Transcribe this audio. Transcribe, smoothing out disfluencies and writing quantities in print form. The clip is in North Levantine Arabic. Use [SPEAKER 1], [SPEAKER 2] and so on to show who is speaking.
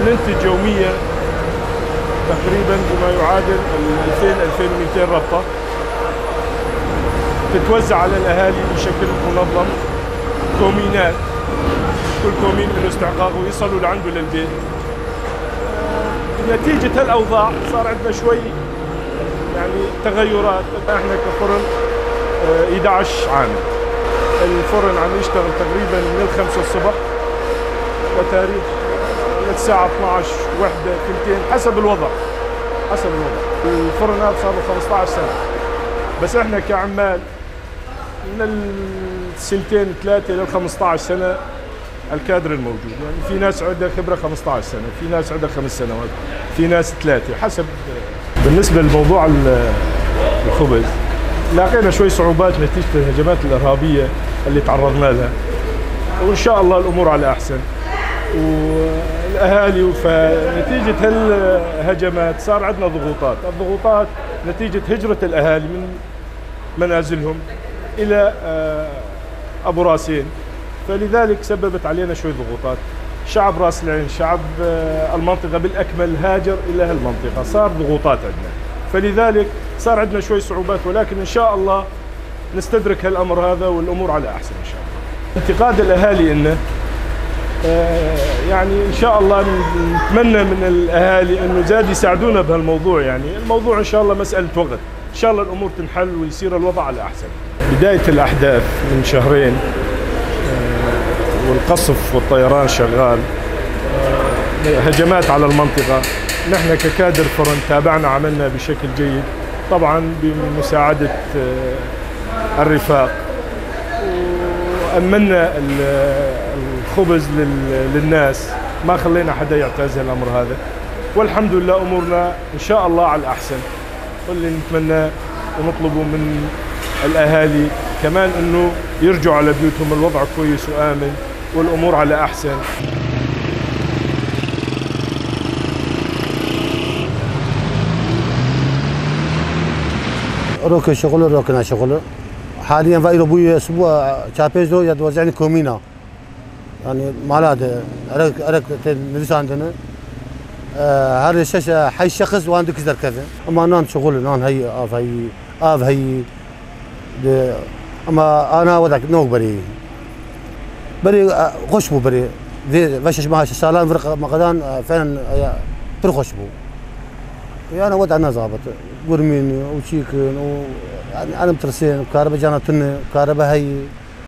[SPEAKER 1] ننتج يوميا تقريبا بما يعادل 2000 2200 ربطة تتوزع على الأهالي بشكل منظم، كومينات، كل كومين له استحقاق ويصلوا لعنده للبيت. نتيجة هالأوضاع صار عندنا شوي يعني تغيرات. احنا كفرن 11 عامل، الفرن عم يشتغل تقريبا من 5 الصبح لتاريخ للساعة 12 وحدة 2 حسب الوضع، حسب الوضع. الفرن هذا صار له 15 سنة، بس احنا كعمال من السنتين 3 لل 15 سنة الكادر الموجود، يعني في ناس عندها خبرة 15 سنة، في ناس عندها 5 سنوات، في ناس 3 حسب. بالنسبة لموضوع الخبز لاقينا شوي صعوبات نتيجة الهجمات الإرهابية اللي تعرضنا لها، وإن شاء الله الأمور على أحسن. والأهالي فنتيجة هالهجمات صار عندنا ضغوطات، الضغوطات نتيجة هجرة الأهالي من منازلهم إلى أبو راسين، فلذلك سببت علينا شوي ضغوطات. شعب راس العين، شعب المنطقة بالأكمل هاجر إلى هالمنطقة، صار ضغوطات عندنا، فلذلك صار عندنا شوي صعوبات، ولكن إن شاء الله نستدرك هالأمر هذا والأمور على أحسن إن شاء الله. انتقاد الأهالي إنه يعني إن شاء الله نتمنى من الأهالي إنه زاد يساعدونا بهالموضوع، يعني الموضوع إن شاء الله مسألة وقت، إن شاء الله الأمور تنحل ويصير الوضع على أحسن. بداية الأحداث من شهرين والقصف والطيران شغال، هجمات على المنطقة، نحن ككادر فرن تابعنا عملنا بشكل جيد طبعا بمساعدة الرفاق، وأمنا الخبز للناس، ما خلينا حدا يعتاز الأمر هذا، والحمد لله أمورنا إن شاء الله على الأحسن. واللي نتمناه ونطلبه من الأهالي كمان أنه يرجعوا على بيوتهم، الوضع كويس وآمن والأمور على أحسن.
[SPEAKER 2] روك شغل روكنا شغل حاليا فايلو بوي اسبوع تشابيزو يدوزعني كومينا، يعني مالاد ارك ارك نفس عندنا هذا الشاشة حي شخص وعنده كذا كذا، اما نان شغل نان هي اف هي اف هي، اما انا وضعك نوك بري بري خشبو بري فشش ما سالان فرق مقدان فعلا برخشبو، يعني وضعنا ظابط قرمين وشيكن و يعني انا مترسين وكهرباء جانا تن كهرباء هي.